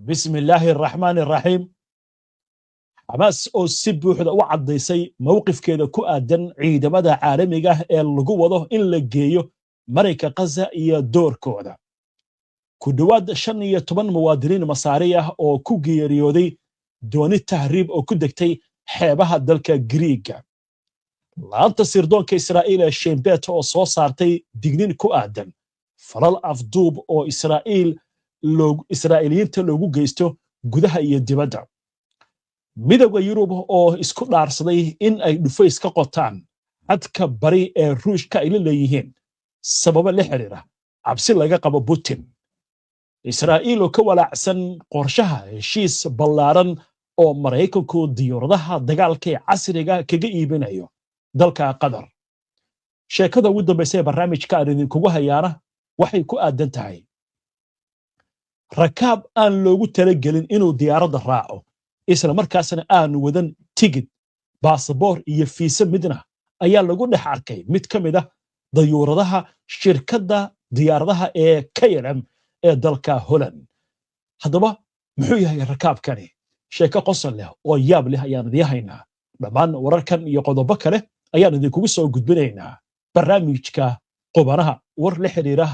Bismi illaahi araxmaani araxiim. Xamaas oo si buuxda u caddaysay mowqifkeeda ku aadan ciidamada caalamiga ah ee lagu wado in la geeyo Marayka Khaza iyo doorkooda. Ku dhowaad 15 muwaadiniin Masaari ah oo ku geeriyooday dooni tahriib oo ku degtay xeebaha dalka Giriiga. Laanta sirdoonka Israa'iil ee Shin Bet oo soo saartay digniin ku aadan falal afduub oo Israa'iil Israa'iiliyiinta loogu geysto gudaha iyo dibadda. Midowda Yurub oo isku dhaarsaday in ay dhufays ka qotaan xadka bari ee Ruushka ay la leeyihiin sababo la xiriira cabsi laga qabo Putin. Israa'iil oo ka walaacsan qorshaha heshiis ballaaran oo Maraykanku diyuuradaha dagaalka ee casriga kaga iibinayo dalka Qatar. Sheekada ugu dambaysa ee barnaamijka aan idinkugu hayaana waxay ku aadan tahay rakaab aan loogu talagelin inuu diyaaradda raaco, isla markaasna aanu wadan tigid, baasaboor iyo fiise midna, ayaa lagu dhex arkay mid ka mid ah dayuuradaha shirkadda diyaaradaha ee KLM ee dalka Holland. Haddaba muxuu yahay rakaabkani? Sheeko qosol leh oo yaab leh ayaan idiin haynaa. Dhammaan wararkan iyo qodobo kale ayaan idinkugu soo gudbinaynaa barnaamijka Qubanaha. War la xiriira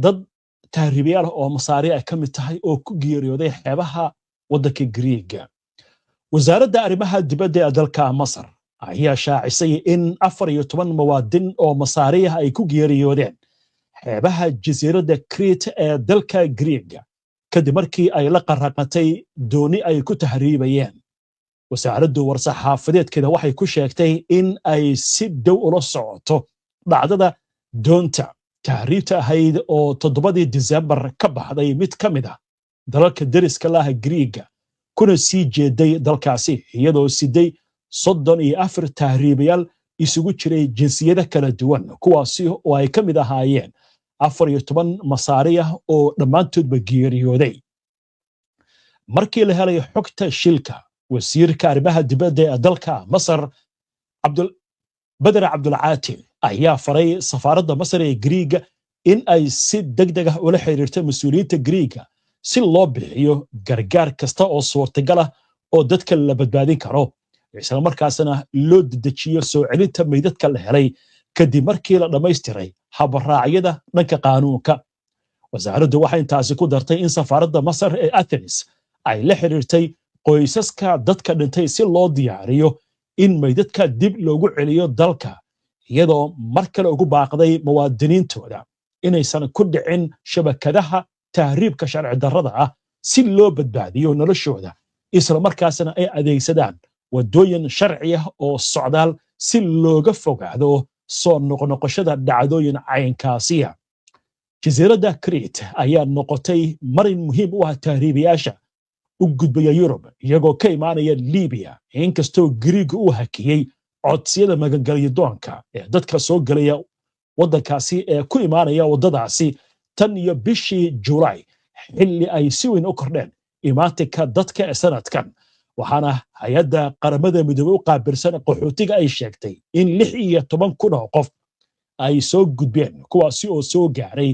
dad tahriibayaal oo Masaari ay ka mid tahay oo ku geeriyooday xeebaha waddanka Griiga. Wasaaradda arrimaha dibadda ee dalka Masar ayaa shaacisay in 14 muwaadin oo Masaariah ay ku geeriyoodeen xeebaha jasiiradda Crete ee dalka Griiga, kadib markii ay la qaraqatay dooni ay ku tahriibayeen. Wasaaraddu war-saxaafadeedkeeda waxay ku sheegtay in ay si dhow ula socoto dhacdada doonta tahriibta ahayd oo 7-dii Disembar ka baxday mid ka mid ah dalalka deriska laha Griiga, kuna sii jeeday dalkaasi, iyadoo siday 34 tahriibayaal isugu jiray jinsiyado kala duwan, kuwaasi oo ay ka mid ahaayeen 14 Masaari ah oo dhammaantoodba geeriyooday. Markii la helay xogta shilka, wasiirka arrimaha dibadda ee dalka Masar, Beder Cabdulcaati, ayaa faray safaaradda Masar ee Griiga in ay si deg deg ah ula xiriirto mas-uuliyiinta Griiga si loo bixiyo gargaar kasta oo suurtagal ah oo dadka la badbaadin karo, isla markaasna loo dedejiyo soo celinta meydadka la helay kadib markii la dhammaystiray habaraacyada dhanka qaanuunka. Wasaaraddu waxay intaasi ku dartay in safaaradda Masar ee Athens ay la xiriirtay qoysaska dadka dhintay si loo diyaariyo in meydadka dib loogu celiyo dalka, iyadoo mar kale ugu baaqday muwaadiniintooda inaysan ku dhicin shabakadaha tahriibka sharci darrada ah si loo badbaadiyo noloshooda, isla markaasna ay adeegsadaan waddooyin sharci ah oo socdaal si looga fogaado soo noqnoqoshada dhacdooyin caynkaasiya. Jasiiradda Crete ayaa noqotay marin muhiim u ah tahriibayaasha u gudbaya Yurub iyagoo ka imaanaya Libiya, inkastoo Giriiga uu hakiyey codsiyada magangelyadoonka ee dadka soo gelaya waddankaasi ee ku imaanaya waddadaasi tan iyo bishii Julaay, xilli ay si weyn u kordheen imaatinka dadka ee sanadkan. Waxaana hay-adda Qaramada Midoobey u qaabilsan qaxootiga ay sheegtay in 16,000 oo qof ay soo gudbeen, kuwaasi oo soo gaaray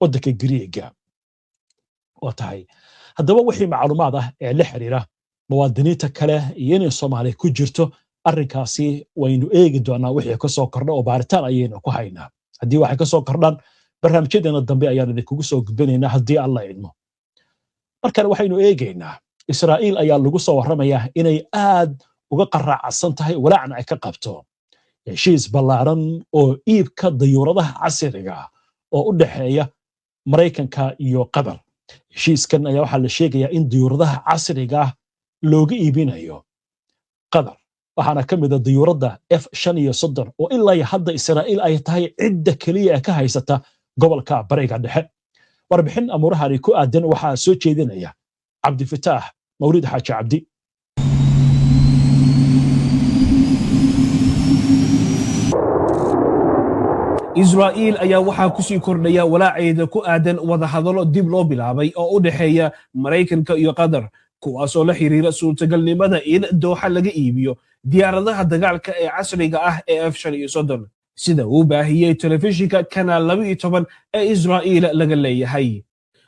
waddanka Giriiga. Waa tahay. Haddaba wixii macluumaad ah ee la xiriira muwaadiniinta kale iyo inay Soomaaliya ku jirto arrinkaasi, waynu eegi doonaa wixii ka soo kordha oo baaritaan ayaynu ku haynaa. Haddii waxay ka soo kordhaan, barnaamijyadeena dambe ayaan idinkugu soo gudbinaynaa, haddii Alla idmo. Markale waxaynu eegaynaa Israa'iil ayaa lagu soo warramayaa inay aad uga qaraacsan tahay, walaacna ay ka qabto heshiis ballaaran oo iibka dayuuradaha casriga ah oo u dhexeeya Maraykanka iyo Qatar. Heshiiskan ayaa waxaa la sheegayaa in dayuuradaha casriga ah looga iibinayo Qatar, waxaana ka mid a dayuuradda F-35 oo ilaa iyo hadda Israa'iil ay tahay cidda keliya ee ka haysata gobolka Bariga Dhexe. Warbixin amuurahani ku aadan waxaa soo jeedinaya Cabdifitaax Mawlid Xaaji Cabdi. Israa'iil ayaa waxaa ku sii kordhaya walaaceeda ku aadan wadahadallo dib loo bilaabay oo u dhexeeya Maraykanka iyo Qatar, kuwaasoo la xiriira suurtagalnimada in Dooxa laga iibiyo diyaaradaha dagaalka ee casriga ah ee F-35, sida uu baahiyey telefishinka Kanaal 12 ee Israa'iil laga leeyahay.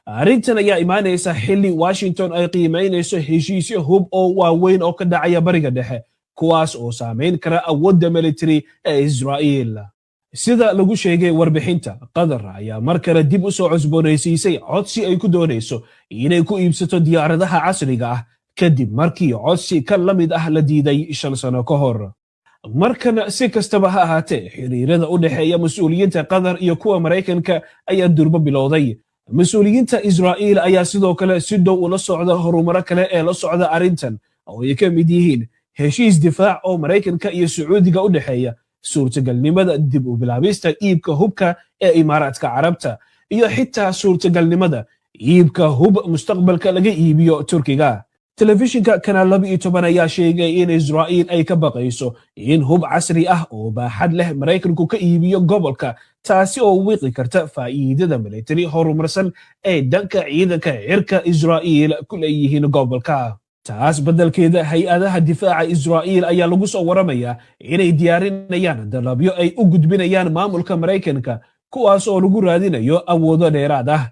Arrintan ayaa imaanaysa xilli Washington ay qiimaynayso heshiisyo hub oo waaweyn oo ka dhacaya Bariga Dhexe, kuwaas oo saamayn kara awoodda military ee Israa'iil. Sida lagu sheegay warbixinta, Qatar ayaa mar kale dib u soo cusboonaysiisay codsi ay ku doonayso inay ku iibsato diyaaradaha casriga ah, kadib markii codsi ka la mid ah la diiday 5 sano ka hor. Markan, si kastaba ha ahaatee, xiriirada u dhexeeya mas-uuliyiinta Qatar iyo kuwa Maraykanka ayaa durbo bilowday. Mas-uuliyiinta Israa'iil ayaa sidoo kale si dhow ula socda horumaro kale ee la socda arrintan, oo ay ka mid yihiin heshiis difaac oo Maraykanka iyo Sacuudiga u dhexeeya, suurtagalnimada dib u bilaabista iibka hubka ee Imaaraadka Carabta, iyo xitaa suurtagalnimada iibka hub mustaqbalka laga iibiyo Turkiga. Telefishinka Kanaal 12 ayaa sheegay in Israa'iil ay ka baqayso in hub casri ah oo baaxad leh Maraykanku ka iibiyo gobolka, taasi oo wiiqi karta faa'iidada militari horumarsan ee dhanka ciidanka cirka Israa'iil ku leeyihiin gobolka. Taas beddelkeeda, hay-adaha difaaca Israa'iil ayaa lagu soo waramayaa inay diyaarinayaan dalabyo ay u gudbinayaan maamulka Maraykanka, kuwaas oo lagu raadinayo awoodo dheeraad ah.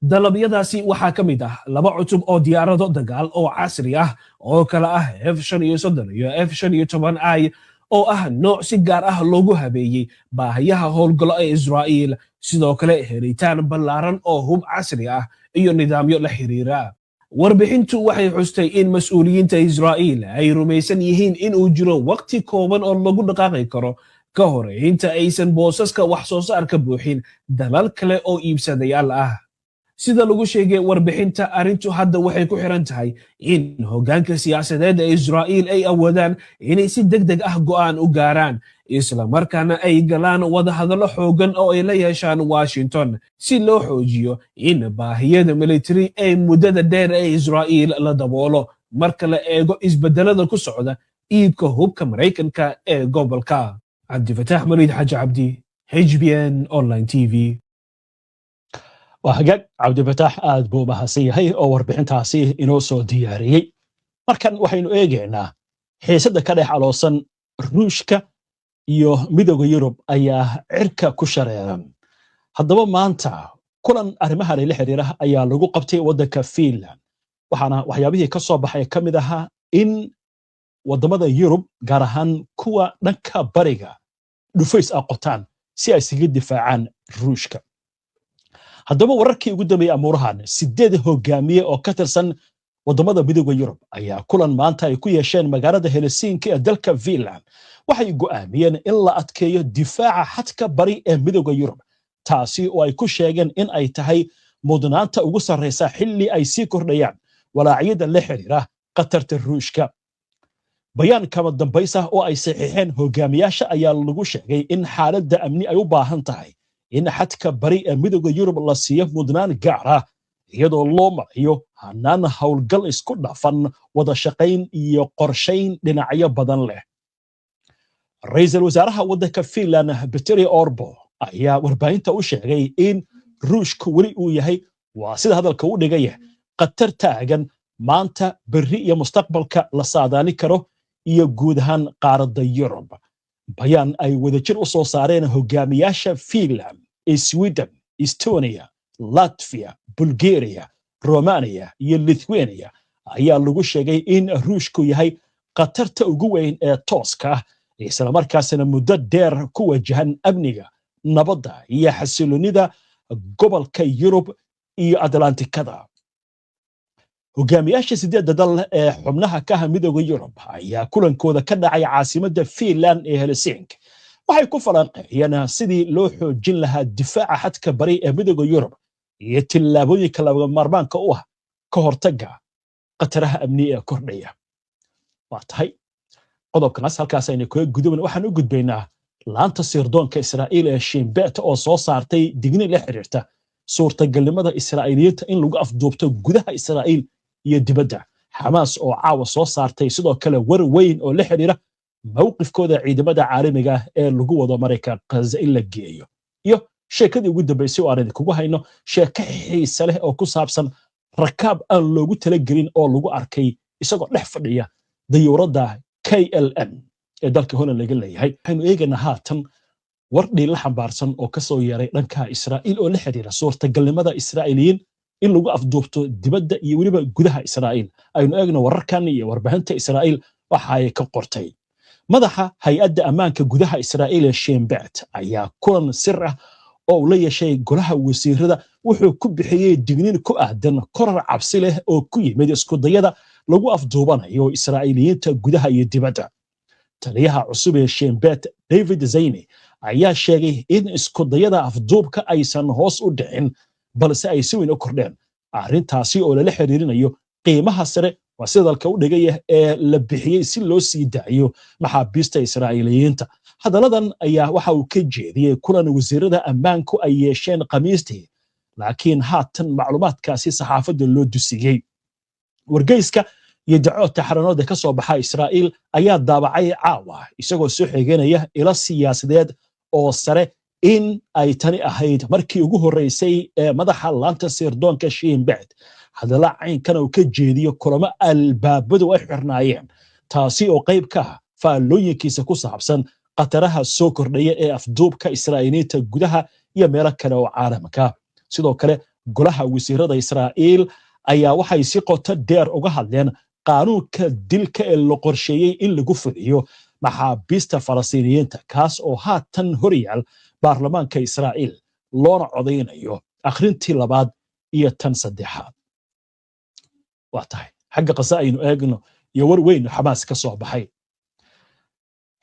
Dalabyadaasi waxaa ka mid ah laba cutub oo diyaarado dagaal oo casri ah oo kala ah F-35 iyo F-15I, oo ah nooc si gaar ah loogu habeeyey baahiyaha howlgallo ee Israa'iil. Sidoo kale, helitaan ballaaran oo hub casri ah iyo nidaamyo la xiriira. Warbixintu waxay xustay in mas-uuliyiinta Israa'iil ay rumaysan yihiin in uu jiro waqti kooban oo lagu dhaqaaqi karo ka hor inta aysan boosaska wax soo saarka buuxin dalal kale oo iibsadayaal ah. Sida lagu sheegay warbixinta, arrintu hadda waxay ku xiran tahay in hoggaanka siyaasadeed ee Israa'iil ay awoodaan inay si deg deg ah go'aan u gaaraan, isla markaana ay galaan wadahadallo xooggan oo ay la yeeshaan Washington, si loo xoojiyo in baahiyada military ee muddada dheer ee Israa'iil la daboolo marka la eego isbedelada ku socda iibka hubka Maraykanka ee gobolka. Cabdifataax Mariid Xaaji Cabdi, HBN Online TV. Waa hagaag, Cabdifataax aad buu mahadsan yahay oo warbixintaasi inoo soo diyaariyey. Markan waxaynu eegaynaa xiisadda ka dhex aloosan Ruushka iyo Midooda Yurub ayaa cirka ku shareeran. Haddaba, maanta kulan arrimahan la xiriira ayaa lagu qabtay waddanka Finland, waxaana waxyaabihii ka soo baxay ka mid ahaa in waddamada Yurub, gaar ahaan kuwa dhanka bariga, dhufays ah qotaan si ay isaga difaacaan Ruushka. Haddaba, wararkii ugu dambeeyey amuurahan, sideed hogaamiye oo ka tirsan waddamada Midooda Yurub ayaa kulan maanta ay ku yeesheen magaalada Helsinki ee dalka Finland waxay go'aamiyeen in la adkeeyo difaaca xadka bari ee Midooda Yurub, taasi oo ay ku sheegeen in ay tahay mudnaanta ugu sarraysa xilli ay sii kordhayaan walaacyada la xiriira khatarta Ruushka. Bayaan kama dambays ah oo ay saxiixeen hogaamiyaasha ayaa lagu sheegay in xaaladda amni ay u baahan tahay in xadka bari ee Midooda Yurub la siiyo mudnaan gaar ah, iyadoo loo marayo hanaan howlgal isku dhafan, wada shaqayn iyo qorshayn dhinacyo badan leh. Ra'iisul wasaaraha waddanka Finland, Petteri Orpo, ayaa warbaahinta u sheegay in Ruushku weli uu yahay, waa sida hadalka u dhigaya, khatar taagan maanta, berri iyo mustaqbalka la saadaali karo iyo guud ahaan qaaradda Yurub. Bayaan ay wadajir u soo saareen hogaamiyaasha Finland, Sweden, Estonia, Latvia, Bulgaria, Romania iyo Lithuania ayaa lagu sheegay in Ruushku yahay khatarta ugu weyn ee tooska ah, islamarkaasina muddo dheer ku wajahan amniga, nabadda iyo xasiloonnida gobolka Yurub iyo Atlantikada. Hogaamiyaasha sideedda dal ee xubnaha ka ah Midooda Yurub ayaa kulankooda ka dhacay caasimadda Finland ee Helsinki waxay ku falanqeeyeen sidii loo xoojin lahaa difaaca xadka bari ee Midooda Yurub iyo tillaabooyinka lagama maarmaanka u ah ka hortagga khataraha amni ee kordhaya. Waa tahay, qodobkaas halkaas aynu kaga guduban. Waxaan u gudbaynaa laanta sirdoonka Israa'iil ee Shin Bet oo soo saartay digni la xiriirta suurtagalnimada Israa'iiliyiinta in lagu afduubto gudaha Israa'iil iyo dibadda. Xamaas oo caawa soo saartay sidoo kale war weyn oo la xiriira mowqifkooda ciidamada caalamiga ah ee lagu wado Marayka Qaza in la geeyo, iyo sheekadii ugu dambaysay oo aan idinkugu hayno, sheeko xiise leh oo ku saabsan rakaab aan loogu talagelin oo lagu arkay isagoo dhex fadhiya dayuuradda KLM ee dalka Holland laga leeyahay. Waxaynu eegaynaa haatan war dhiilla xambaarsan oo ka soo yeeray dhanka Israa'iil oo la xiriira suurtagalnimada Israa'iiliyiin In lagu afduubto dibadda iyo weliba gudaha Israa'iil. Aynu eegno wararkan iyo warbaahinta Israa'iil waxa ay ka qortay. Madaxa hay-adda ammaanka gudaha Israa'iil ee Shin Bet ayaa kulan sir ah oo uu la yeeshay golaha wasiirada wuxuu ku bixiyey digniin ku aadan korar cabsi leh oo ku yimid iskudayada lagu afduubanayo Israa'iiliyiinta gudaha iyo dibadda. Taliyaha cusub ee Shin Bet, David Zayni, ayaa sheegay in iskudayada afduubka aysan hoos u dhicin, balse ay si weyn u kordheen, arrintaasi oo lala xiriirinayo qiimaha sare, waa sida dalka u dhigaya, ee la bixiyey si loo sii daayo maxaabiista Israa'iiliyiinta. Hadalladan ayaa waxa uu ka jeediyey kulan wasiirada ammaanku ay yeesheen Khamiistii, laakiin haatan macluumaadkaasi saxaafadda loo dusiyey. Wargeyska iyo Yediot Ahronoth ka soo baxa Israa'iil ayaa daabacay caawa, isagoo soo xiganaya ilo siyaasadeed oo sare, in ay tani ahayd markii ugu horreysay ee madaxa laanta sirdoonka Shin Bet hadalla caynkan uu ka jeediyo kulamo albaabadu ay xirnaayeen, taasi oo qayb ka ah faallooyinkiisa ku saabsan khataraha soo kordhaya ee afduubka Israa'iiliyiinta gudaha iyo meelo kale oo caalamka. Sidoo kale, golaha wasiirada Israa'iil ayaa waxay si qoto dheer uga hadleen qaanuunka dilka ee la qorsheeyey in lagu fuliyo maxaabiista Falastiiniyiinta, kaas oo haatan horyaal baarlamaanka Israa'iil, loona codaynayo akhrintii labaad iyo tan saddexaad. Waa tahay, xagga Qasa aynu eegno iyo war weyn Xamaas ka soo baxay.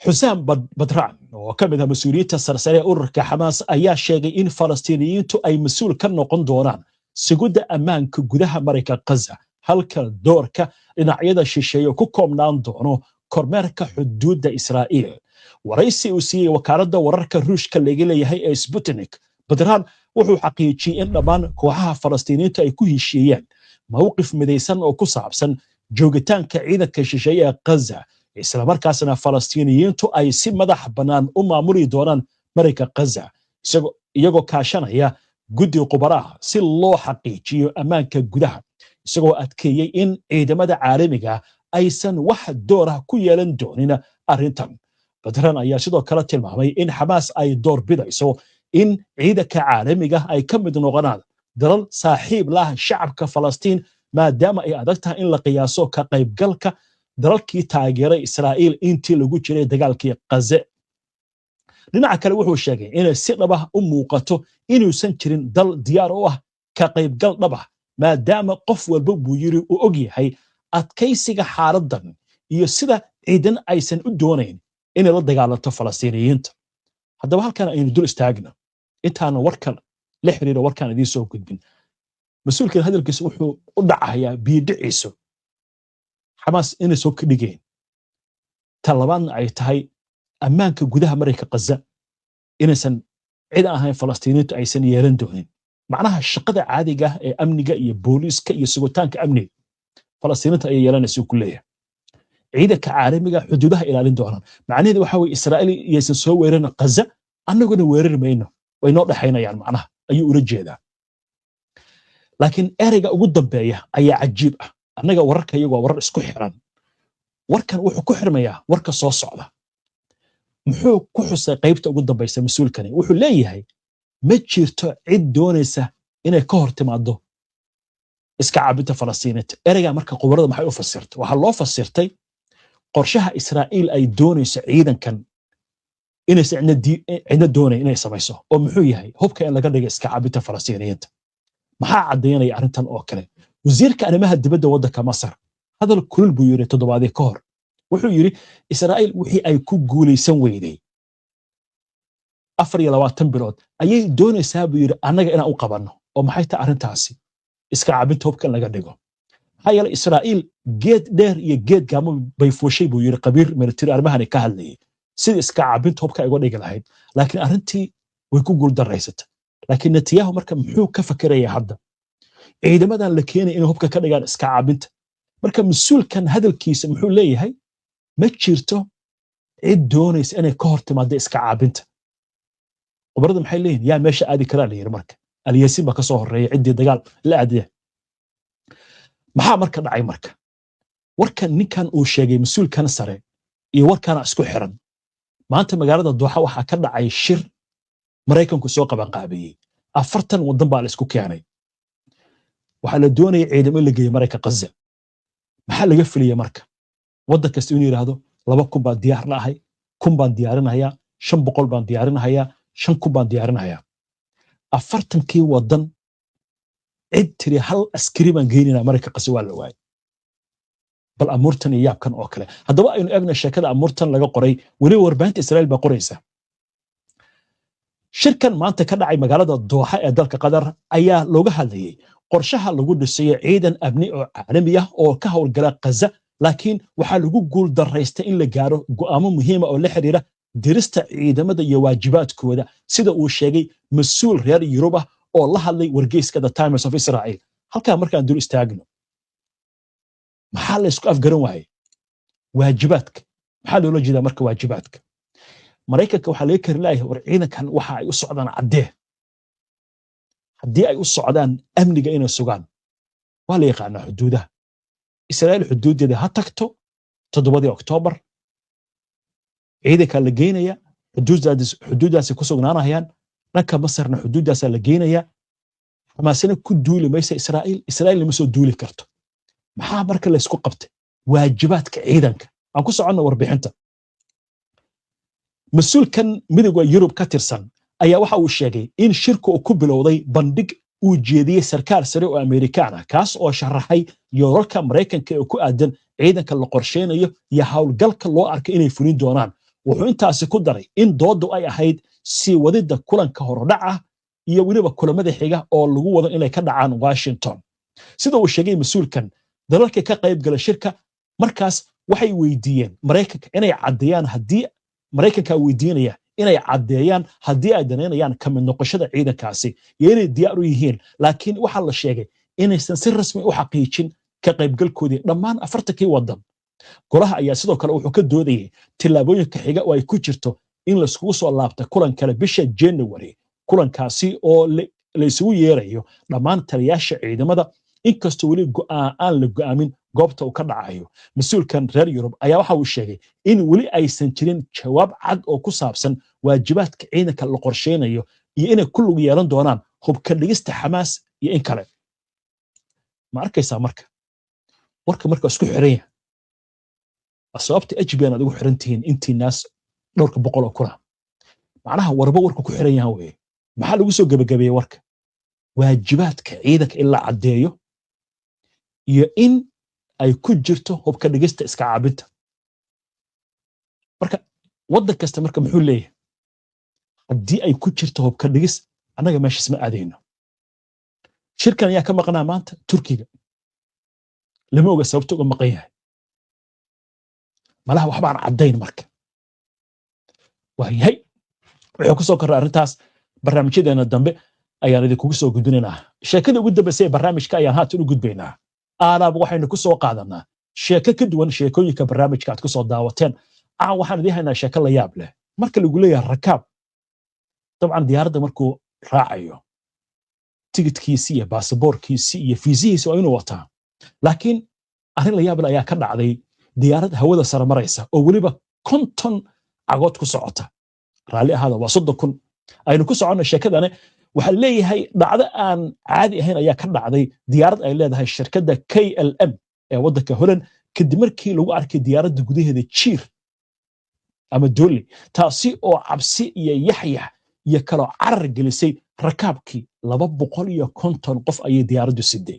Xusaam Badraan, oo ka mid ah mas-uuliyiinta sarsare ee ururka Xamaas, ayaa sheegay in Falastiiniyiintu ay mas-uul ka noqon doonaan sugidda ammaanka gudaha Marayka Qaza, halka doorka dhinacyada shisheeye ku koobnaan doono kormeerka xuduudda Israa'iil. Waraysi uu siiyey wakaaladda wararka Ruushka laga leeyahay ee Sputnik, Badraan wuxuu xaqiijiyey in dhammaan kooxaha Falastiiniyiintu ay ku heshiiyeen mowqif midaysan oo ku saabsan joogitaanka ciidanka shisheeye ee Ghaza, islamarkaasna Falastiiniyiintu ay si madax bannaan u maamuli doonaan Marayka Ghaza, iyagoo kaashanaya guddi khubaraha si loo xaqiijiyo ammaanka gudaha, isagoo adkeeyey in ciidamada caalamiga aysan wax door ah ku yeelan doonin arrintan. Badran ayaa sidoo kale tilmaamay in Xamaas ay door bidayso in ciidanka caalamiga ay ka mid noqonaan dalal saaxiib lah shacabka Falastiin, maadaama ay adag tahay in la qiyaaso ka qaybgalka dalalkii taageeray Israa'iil intii lagu jiray dagaalkii Qaze. Dhinaca kale, wuxuu sheegay inay si dhab ah u muuqato inuusan jirin dal diyaar u ah ka qaybgal dhab ah, maadaama qof walba, buu yiri, uu og yahay adkaysiga xaaladdan iyo sida ciidan aysan u doonayn inay la dagaalanto Falastiiniyiinta. Haddaba, halkan aynu dul istaagna intaana warkan la xiriira warkaan idiin soo gudbin. Mas-uulkan hadalkiisa wuxuu u dhacayaa biyodhiciisu Xamaas inay soo ka dhigeen, ta labaadna ay tahay ammaanka gudaha Marayka Qaza inaysan cid ahayn Falastiiniintu aysan yeelan doonin, macnaha shaqada caadiga ah ee amniga iyo booliiska iyo sugitaanka amniga Falastiiniinta ayay yeelanaysa ku leeyahay. Ciidanka caalamiga xuduudaha ilaalin doonaan, macnaheedu waxa weye Israa'iil iyaysan soo weerarin Qaza, annaguna weerari mayno, way noo dhexaynayaan macnaha ayuu ula jeedaa. Laakiin ereyga ugu dambeeya ayaa cajiib ah. Annaga wararka iyagu waa warar isku xiran. Warkan wuxuu ku xirmayaa warka soo socda. Muxuu ku xusay qaybta ugu dambaysa mas-uulkani? Wuxuu leeyahay ma jirto cid doonaysa inay ka hor timaado iska caabinta Falastiiniinta. Ereygaa marka khubarada maxay u fasirtay? Waxaa loo fasirtay qorshaha Israa'iil ay doonayso ciidankan inaysan cidna doonayn inay samayso, oo muxuu yahay? Hubka in laga dhigo iska caabinta Falastiiniyiinta. Maxaa caddaynaya arrintan oo kale? Wasiirka arrimaha dibadda waddanka Masar hadal kulul buu yidhi toddobaadii ka hor. Wuxuu yidhi Israa'iil wixii ay ku guulaysan weyday 24 bilood ayay doonaysaa, buu yidhi, annaga inaan u qabanno. Oo maxay tahay arrintaasi? Iska caabinta hubka in laga dhigo. Maxaa yeelay, Israa'iil geed dheer iyo geed gaamo bay fuushay, buu yidhi qabiir military arrimahani ka hadlayay, sidii iska caabinta hubka ay uga dhigi lahayd, laakiin arrintii way ku guuldaraysatay. Laakiin Netanyahu marka muxuu ka fakerayaa hadda? Ciidamadan la keenaya inay hubka ka dhigaan iska caabinta. Marka mas-uulkan hadalkiisa muxuu leeyahay? Ma jirto cid doonaysa inay ka hor timaado iska caabinta. Khubarada maxay leeyihin? Yaa meesha aadi karaa la yidhi? Marka Alyaasiin baa ka soo horreeya ciddii dagaal la aadaya. Maxaa marka dhacay? Marka warkan ninkan uu sheegay mas-uulkan sare iyo warkaana isku xiran. Maanta magaalada Dooxa waxaa ka dhacay shir Maraykanku soo qabanqaabiyey. 40 waddan baa la isku keenay. Waxaa la doonaya ciidamo in la geeyo marayka Qaza. Maxaa laga filaya marka? Waddan kasta inuu yidhaahdo 2000 baan diyaar la ahay, 1000 baan diyaarinahayaa, 500 baan diyaarinahayaa, 5000 baan diyaarinahayaa. 40-kii waddan cid tiri hal askari baan geynaynaa marayka Qaza waa la waayay. Bal amuurtan iyo yaabkan oo kale haddaba aynu eegna sheekada amuurtan laga qoray. Weliba warbaahinta Israa'iil baa qoraysa. Shirkan maanta ka dhacay magaalada Dooxa ee dalka Qatar ayaa looga hadlayey qorshaha lagu dhisayo ciidan amni oo caalami ah oo ka howlgala Qaza, laakiin waxaa lagu guul daraystay in la gaaro go'aamo muhiima oo la xiriira dirista ciidamada iyo waajibaadkooda, sida uu sheegay mas-uul reer Yurub ah oo la hadlay wargeyska The Times of Israel. Halkaa markaan dul istaagno, maxaa la isku afgaran waayey? Waajibaadka maxaa loola jeedaa? Marka waajibaadka Maraykanka waxaa laga kari laayahay, war ciidankan waxa ay u socdaan caddee. Haddii ay u socdaan amniga inay sugaan, waa la yaqaanaa xuduudaha Israa'iil. Xuduuddeeda ha tagto 7-dii Oktoobar, ciidankaa la geynaya, xuduuddaasi ku sugnaanayaan. Dhanka Masarna xuduuddaasaa la geynaya. Xamaasina ku duuli maysa Israa'iil, Israa'iilna ma soo duuli karto. Maxaa marka laysku qabtay? Waajibaadka ciidanka. Aan ku soconno warbixinta. Mas-uulkan Midowga Yurub ka tirsan ayaa waxa uu sheegay in shirku uu ku bilowday bandhig uu jeediyey sarkaal sare oo Amerikaan ah, kaas oo sharaxay yoolalka Maraykanka ee ku aadan ciidanka la qorsheynayo iyo howlgalka loo arkay inay fulin doonaan. Wuxuu intaasi ku daray in dooddu ay ahayd sii wadidda kulanka horodhac ah iyo weliba kulamada xiga oo lagu wado inay ka dhacaan Washington. Sida uu sheegay mas-uulkan, dalalka ka qayb gala shirka markaas waxay weydiiyeen Maraykanka inay caddeeyaan haddii Maraykanka weydiinaya inay caddeeyaan haddii ay danaynayaan ka mid noqoshada ciidankaasi iyo inay diyaar u yihiin, laakiin waxaa la sheegay inaysan si rasmi u xaqiijin ka qaybgalkoodii dhammaan 40-kii waddan. Golaha ayaa sidoo kale wuxuu ka doodayay tillaabooyinka xiga oo ay ku jirto in laiskugu soo laabta kulan kale bisha January, kulankaasi oo la isugu yeerayo dhammaan taliyaasha ciidamada, inkastoo weli go'aan aan la go'aamin goobta uu ka dhacayo. Mas-uulkan reer Yurub ayaa waxa uu sheegay in weli aysan jirin jawaab cad oo ku saabsan waajibaadka ciidanka la qorsheynayo iyo inay ku lug yeelan doonaan hubka dhigista Xamaas iyo in kale. Ma arkaysaa marka warka marka isku xiran yahay? Sababta HBN aad ugu xiran tihiin intiinaas dhowrka boqol oo kuna, macnaha warba warka ku xiran yahan weye. Maxaa lagu soo gebagabeeyey warka? Waajibaadka ciidanka in la caddeeyo iyo in ay ku jirto hubka dhigista iska caabinta. Marka waddan kasta marka muxuu leeyahay? Haddii ay ku jirto hubka dhigis, annaga meeshaas ma aadayno. Shirkan ayaa ka maqnaa maanta Turkiga. Lama oga sababta uga maqan yahay. Malaha waxbaan caddayn. Marka waayahay, wuxuu ku soo korray arrintaas barnaamijyadeena dambe ayaan idinkugu soo gudbinaynaa. Sheekadii ugu dambaysay ee barnaamijka ayaan haatan u gudbaynaa. Aalaaba waxaynu ku soo qaadanaa sheeko ka duwan sheekooyinka barnaamijka aad ku soo daawateen. Caan waxaan idiin haynaa sheeko la yaab leh. Marka lagu leeyahay rakaab, dabcan diyaaradda markuu raacayo tigidkiisi iyo baasaboorkiisi iyo fiisihiisi waa inuu wataa, laakiin arrin la yaab leh ayaa ka dhacday diyaarad hawada sare maraysa oo weliba 50 cagood ku socota. Raalli ahaada, waa 30,000. Aynu ku soconno sheekadane. Waxaa leeyahay dhacdo aan caadi ahayn ayaa ka dhacday diyaarad ay leedahay shirkadda KLM ee waddanka Holland, kadib markii lagu arkay diyaaradda gudaheeda jiir ama dooli, taasi oo cabsi iyo yaxyax iyo kaloo carar gelisay rakaabkii. 250 qof ayay diyaaraddu siday.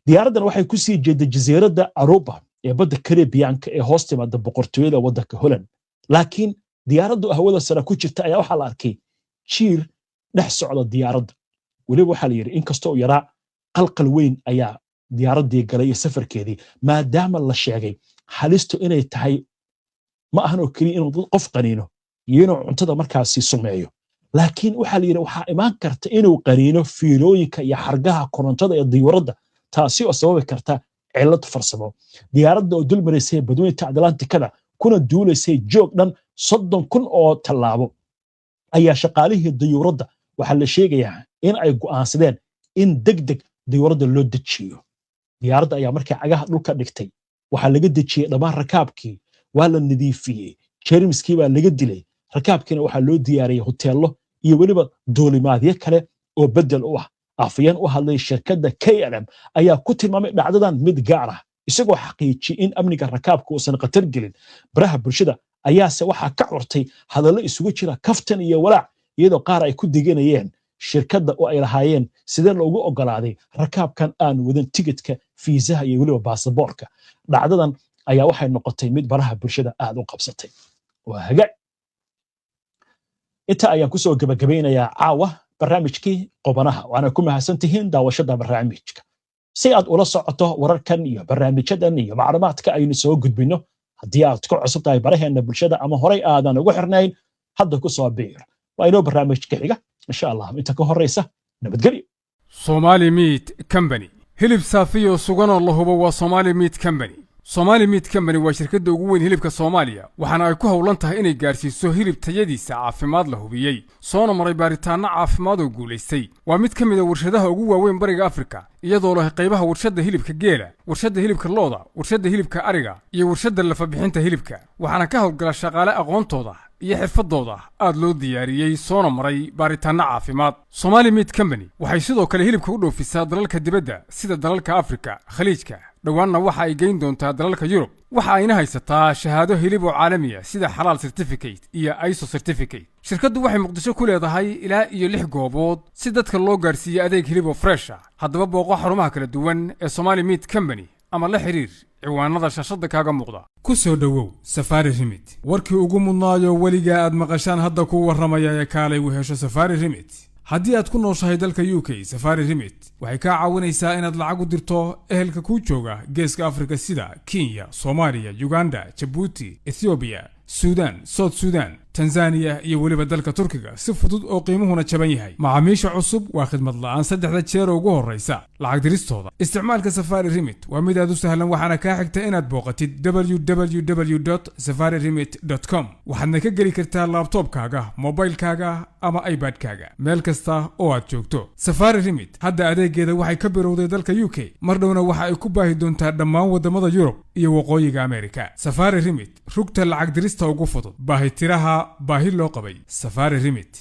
Diyaaraddan waxay ku sii jeeday jasiiradda Aruba ee badda Karibiyaanka ee hoos timaada boqortooyada waddanka Holland, laakiin diyaaraddu hawada sare ku jirta ayaa waxaa la arkay jiir dhex socda diyaaradda. Weliba waxaa la yidhi inkastoo uu yaraa, qalqal weyn ayaa diyaaraddii galay iyo safarkeedii, maadaama la sheegay halistu inay tahay ma ahan oo keliya inuu qof qaniino iyo inuu cuntada markaasi sumeeyo, laakiin waxaa la yidhi waxaa imaan karta inuu qaniino fiilooyinka iyo xargaha korontada ee diyuuradda, taasi oo sababi karta cillad farsamo. Diyaaradda oo dul maraysay badweynta Atlantikada kuna duulaysay joog dhan 30,000 oo tallaabo ayaa shaqaalihii diyuuradda waxaa la sheegayaa in ay go'aansadeen in deg deg diyuuradda loo dejiyo. Diyaaradda ayaa markii cagaha dhulka dhigtay waxaa laga dejiyey dhammaan rakaabkii, waa la nadiifiyey, jeermiskii baa laga dilay. Rakaabkiina waxaa loo diyaariyey hoteello iyo weliba duulimaadyo kale oo beddel u ah. Afayeen u hadlay shirkadda KLM ayaa ku tilmaamay dhacdadan mid gaar ah, isagoo xaqiijiyey in amniga rakaabka uusan khatar gelin. Baraha bulshada ayaase waxaa ka curtay hadallo isugu jira kaftan iyo walaac, iyadoo qaar ay ku diganayeen shirkadda oo ay lahaayeen: sidee loogu ogolaaday rakaabkan aan wadan tigidka, fiisaha iyo weliba baasaboorka? Dhacdadan ayaa waxay noqotay mid baraha bulshada aad u qabsatay. Waa hagaag, inta ayaan kusoo gebagabaynayaa caawa barnaamijkii qubanaha, waana ku mahadsan tihiin daawashada barnaamijka. Si aad ula socoto wararkan iyo barnaamijyadan iyo macluumaadka aynu soo gudbinno, haddii aad ku cusub tahay baraheenna bulshada ama horay aadan ugu xirnayn, hadda ku soo biir. Waa inoo barnaamijka xiga, insha Allah. Inta ka horraysa, nabadgelyo. Somali Meat Company, hilib saafiyo suganoo la hubo waa Somali Meat Company. Somali Meat Company waa shirkadda ugu weyn hilibka Soomaaliya, waxaana ay ku howlan tahay inay gaadhsiiso hilib tayadiisa caafimaad la hubiyey, soona maray baaritaanno caafimaad oo guulaystay. Waa mid ka mid a warshadaha ugu waaweyn Bariga Afrika, iyadoo leh qaybaha warshadda hilibka geela, warshadda hilibka lo'da, warshadda hilibka ariga iyo warshadda lafabixinta hilibka. Waxaana ka howlgala shaqaale aqoontooda iyo xirfaddooda aad loo diyaariyey, soona maray baaritaanno caafimaad. Somali Meat Company waxay sidoo kale hilibka u dhoofisaa dalalka dibadda, sida dalalka Afrika, Khaliijka, dhowaanna waxa ay geyn doontaa dalalka Yurub. Waxa ayna haysataa shahaado hilib oo caalamiya, sida xalaal certificate iyo ISO certificate. Shirkaddu waxay Muqdisho ku leedahay ilaa iyo lix goobood si dadka loo gaadhsiiyo adeeg hilib oo fresh ah. Haddaba booqo xarumaha kala duwan ee Somali Meat Company ama la xiriir ciwaanada shaashadda kaaga muuqda. Ku soo dhowow Safari Remit. Warkii ugu mudnaayo weligaa aad maqashaan hadda kuu warramaya ee kaalay u hesho Safari Remit. Haddii aad ku nooshahay dalka UK, Safari Remit waxay kaa caawinaysaa inaad lacag u dirto ehelka kuu jooga Geeska Afrika, sida Kenya, Soomaaliya, Uganda, Jabuuti, Ethoobiya, Suudaan, South Sudan, Tanzaniya iyo weliba dalka Turkiga, si fudud oo qiimuhuna jaban yahay. Macaamiisha cusub waa khidmad la'aan 3-da jeer ugu horraysa lacag diristooda. Isticmaalka Safari Remit waa mid aad u sahlan, waxaana kaa xigta inaad booqatid www Safari Remit com. Waxaadna ka geli kartaa laptopkaaga, mobilkaaga ama iPadkaaga meel kasta oo aad joogto. Safari Remit hadda adeegeeda waxay ka bilowday dalka UK, mar dhowna waxa ay ku baahi doontaa dhammaan waddamada Yurub iyo Waqooyiga Amerika. Safari Remit, rugta lacag dirista ugu fudud, baahitiraha baahi loo qabay. Safari Remit.